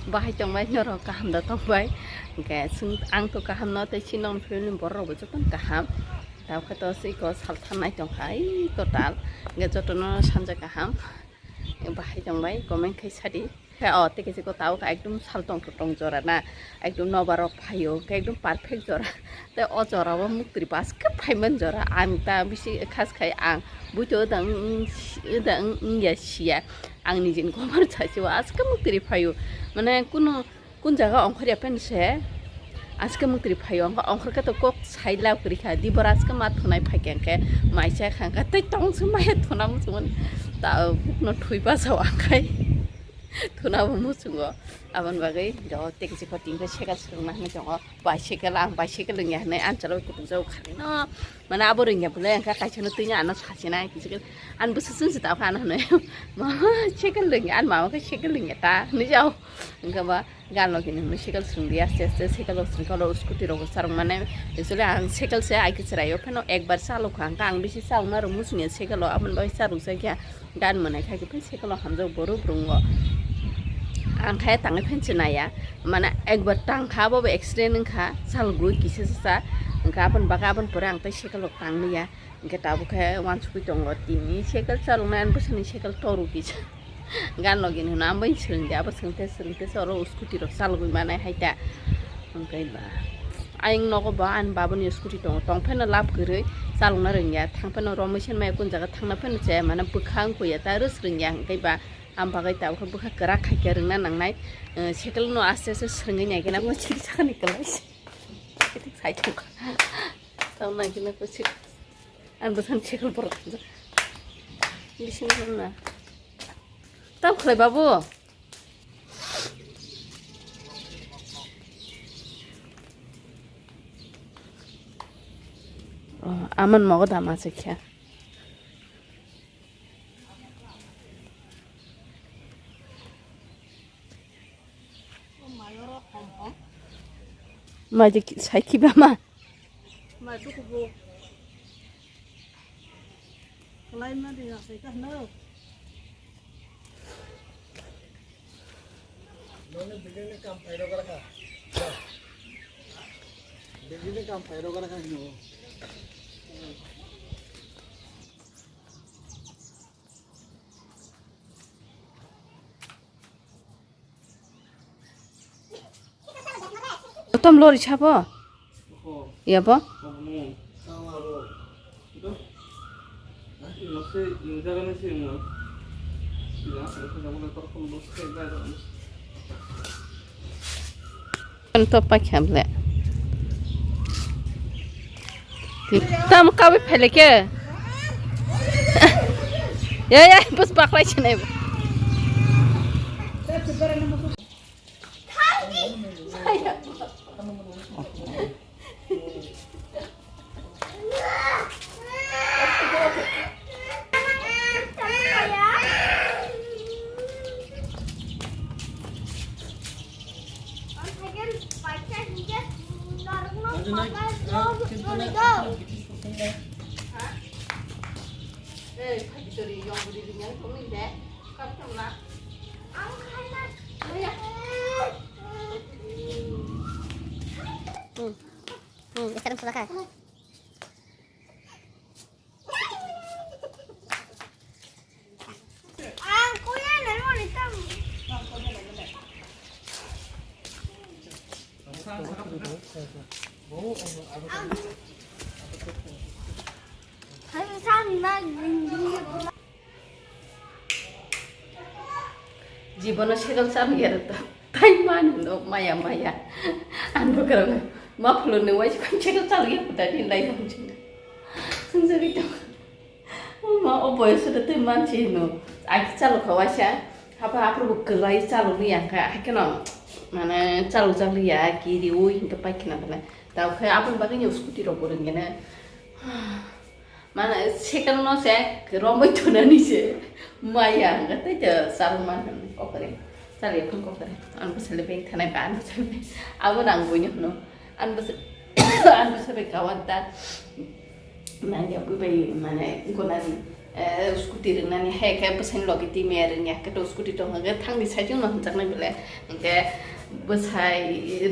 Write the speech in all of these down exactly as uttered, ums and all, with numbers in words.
Bahai tongbai norok kaham da tongbai. Hwnkhe chwng, ang to kaham no, tei chini family borok rok bo jotono kaham. Tabukhe to siko sal thangnai tongkha, ai total. Hwnkhe jotono sanja kaham. Bahai tongbai, comment khai sadi. Khe o tei khe chiko tabukhe ekdom sal tong tong jora na, ekdom nobar rok phaio, hwnkhe ekdom perfect jora. Tei o jora o muktri baske phaiman jora, ang ta bisi khas khai ang buito da wng, da wng, wngya siya. Ang nijini kobar saichio aske muktri phaio. Mane kuno kun jaga ongkhorya pen se aske muktri phaio. Ongkha-, ongkhor khe to kok sai lab kwrwi kha. Dibor aske ma thunai phai khe, hwnkhe mai cha kha, hwnkhe tei tong se maya thuna muchungmani. Ta bukno thui bachao akhai. Thuna bo muchungo. Aboni bagwi jo tei kisi koting khe cycle swrwngna hinwi tongo. Bicycle, ang bicycle wngya hinwi ang chalo kutung jao khani no. Mane abo rwngya bole, hwnkhe kaisa no twi no ano sachina, hwnkhe ani bwswk chwng se tao kha ano hinwi, "Mama, cycle rwngya," ani mama khe, "Cycle rwngya ta," hinwi jao. Hwnkhe ba gan logi ni hinwi cycle swrwng di, aste aste cycle rok swrwng khe oro scooty rok bo charwk mane. Actually ang cycle se ai khe chwrai o, pheno ekbar chalok kha, hwnkhe ang bisi chalokna rw muchungya cycle o, aboni bagwi charwk jak ya. Gan mwnai kha khe phai cycle o hamjak borok rwngo. Ang khe tangwi phan se naiya, mane ekbar tang kha, abo bo accident wng kha, salgwi kisa sa sa. Hwnkhe aboni bagwi aboni pore ang tei cycle rok tang liya. Hwnkhe tabuk khe uansugwi tongo, tini cycle chaloknai ani bwsani cycle toru kisa. Gan logi ni hwnwi ang bai swrwng di, abo swrwng tei swrwng tei se oro scooty rok chalogwi manai hai ta. Hwnkhe ba. Ayang nogo bo ani babani scooty tongo, tong pheno lab kwrwi chalokna rwngya, thang pheno romwi se maya kun jaga thangna pheno chaya, mane bwkha wngkhuya ta rwsrwngya, hwnkhe ba ang bagwi tabukhe bwkha kwrak khaikhe rwngna nangnai. Eh, cycle no aste aste swrwngwi naikhe nang siri sakani kwlai se. Sai thangkha. Tamo naikhe nang siri. Ang bwsang cycle borok thangjak. Bising na. Tam khlai babu. Oh, aman mogo dama se khe. Mai de sai kiba ma. Mai duku bo. Kalai ma de sai ka no. Noni building ni kam pairo gara ka. Building ni kam pairo gara ka hino. Tom lori sabo? Yabo? Ang to paikha ble. Tam kawi phaile ke? Ya, ya, bus baklai sinai. Hmm. Hmm, esa dong, sudah kah? Jibono cycle chalok ya ta. Tai mani no maya maya. Ang bo karo ma phulo ne wai cycle chalok ya ta din lai dong chin. Sung jari to. Ma o boyos de te manchi no. Ai chalok ka waisa. Hapa apro bo kwlai chalok ni yang ka. Hai keno. Mane chalok jak ya ki di ui hingka pai kena bana. Tao khe apro bagwi ni scooty rok bo rengena. Mane cycle no se romoi thunani se maya hwnkhe tei to chalok man hwnwi kokore chali phang kokore. Ang bwsale beng thanai ba ang bwsale beng abo nang buino hwno ang bwsa ang bwsa bai kawan ta nang ya bwi bai mane gonani Eh, scooty rwngnani hai khe bwsaini logi twi maya rwngya, hwnkhe to scooty tong hwnkhe thangni saichung no hwnjaknai bele, hwnkhe bwsai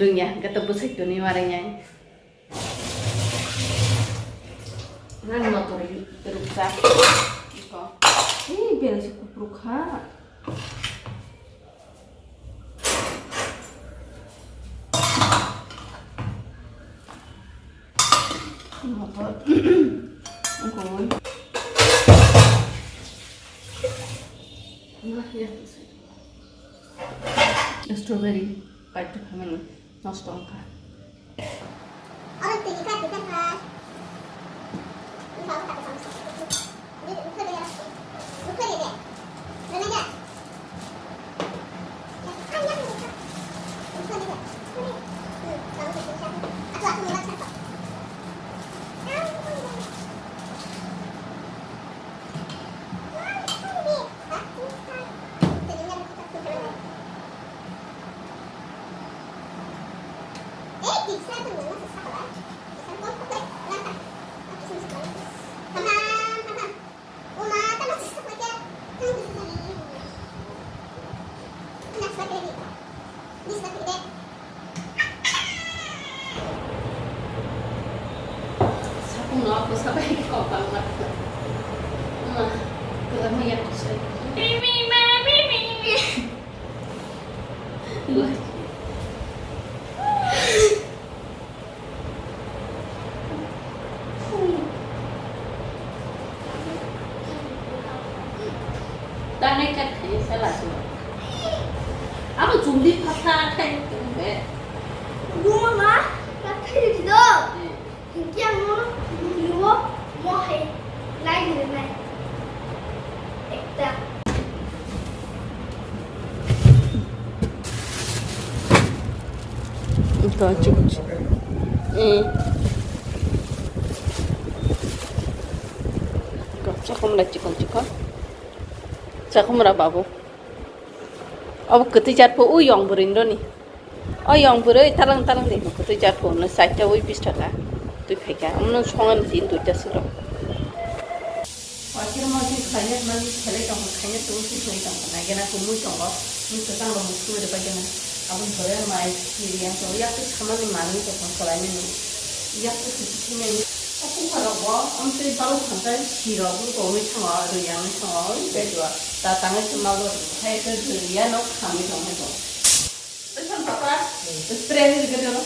rwngya hwnkhe to bwsai toni ma rwngnai. Nani motor rukjak. Iko. Ee, belai se kuphur kha. Motor. Ungkoi. Strawberry. Kaitwi phaimani nosto wngkha. Sakung no ako sabai ko pang mat. Ma, ko ma yak ko sai. Mimi, ma, mimi. Tanai kat khai sala su. Abo chumdi phatha khai tumbe. Guma ma, kat khai di do. Hingke ang nono video o mo hai like rinai. Ekta. Ito, chik, chik. Eh. Ito, chakhumra chikon chikon. Chakhumra babu. Abo kwtwi chatpo, o yong bwrwini roni. O yong bwrwi talang talang de, kwtwi chatpo, no chaita ui bis taka. Twi phaikha, amno songan tin duita suro. Waithir mosik khlaina mani khelai tongkha, khaina tong si khlai tongkha, naigena kumui tongo, mui kwchang rok mui sumui rwbaikhe mani. Aboni pore mai siri yang tongo, yak twi samani manwi tongkha khlainani. Yak twi sisi thwimani. O kukha rok bo, om twi balok khamtai si rok bo tongwi thango, rwi yang thango, oi bedua. Ta tangwi se malo rwi, hai khe rwi ya no khamwi tongwi tong. Spray ni rwgwi rw.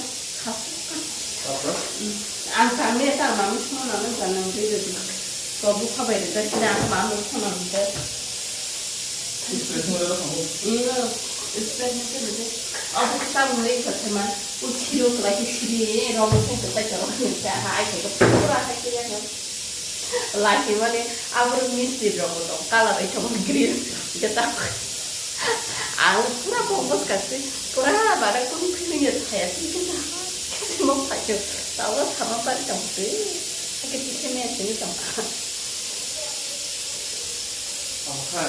Ang tangwi ta mami songna no janang rwi rw. Ko bukha bai rwjak khe ang mami songna rwjak. Spray ni rwgwi rw. Abo khe tamni rwjak khe ma. O siro kwlai khe siri rw khe kwlai chalo khe ai khe pura hai khe ya. Laki mani aboro misti rok bo tong, color bai tong green. Kita ang pura bongos kasi, pura bara kuni kuni ya saya sih kita kasi mau pakai. Tahu sama pari tong tu, kita kita ni sini tong. Apa? Apa?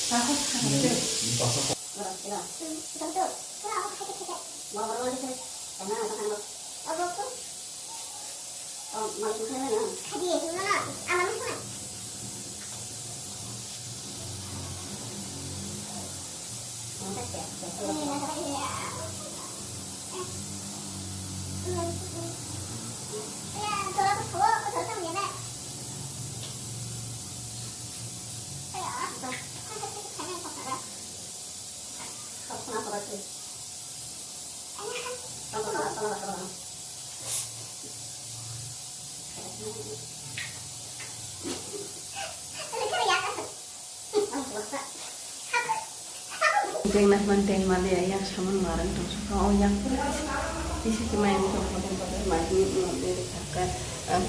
Apa? Deng nahman deng maliya yang saman marang tong sukha o yang pura kisi kisi mai tong kha tong kha mai ni ni ni kha kha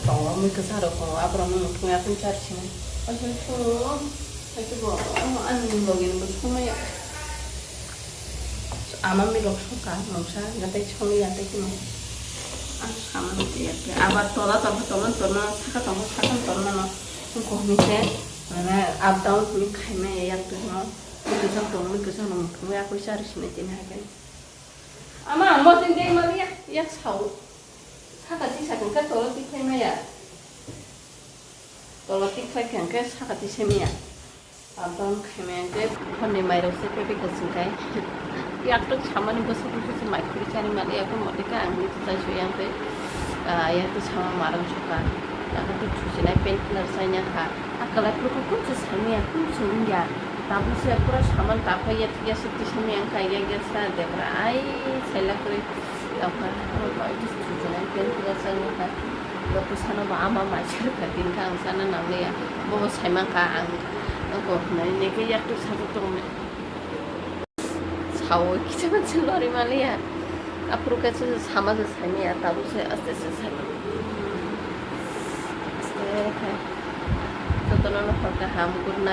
tong o mui kisa rok o abrok no muthung ya tong char sini o sini thung o hai khe bo o ani logi ni bo thung maya. Ama mi rok songkha mungsa, gatai songwi ya tei kheno. Ang sama ni ya tei. Aba tola tongkha, tola torma, saka tongkha, saka torma no. Wngkha hwnwi se, mane up down hwnwi khaima ya yak twi no. Mui kwchang tong, mui kwchang no muthungwi akoi chari sinai tini hai khe. Ama, mo tin dei mali ya, yak sao. Saka tisa khe tola twi khaima ya. Tola tik phai khe hwnkhe saka tisemiya. Abang khaimaya hwnkhe honni mairok se pepe kwchwng kai. Yaktuk samani bwswk bwswk se mai khuri chari mali yakung moteka ang ni chai sui yang tei. Ah, yaktuk sama marang suka. Yaktuk thusinai pain killer chaina kha. A kalai phuru kung se samiya kung se wngya. Tabuk se pura saman taphai ya tiya se tisemiya ang kai ya ya sa debra ai saila kwrwi. Tokha, tokha, just thusinai pain killer chaina kha. Lo bwsano bo ama mai chari kha, tin kha ang sana nang liya. Bo bo sai man kha ang, ang ko hinai ne khe yaktuk sajuk tong ne. Sao kisa man se lori ma liya. Aphuru khe se sama se sai miya, tabuk se aste aste sai. Aste khe. Jotono no hor kaham, good night.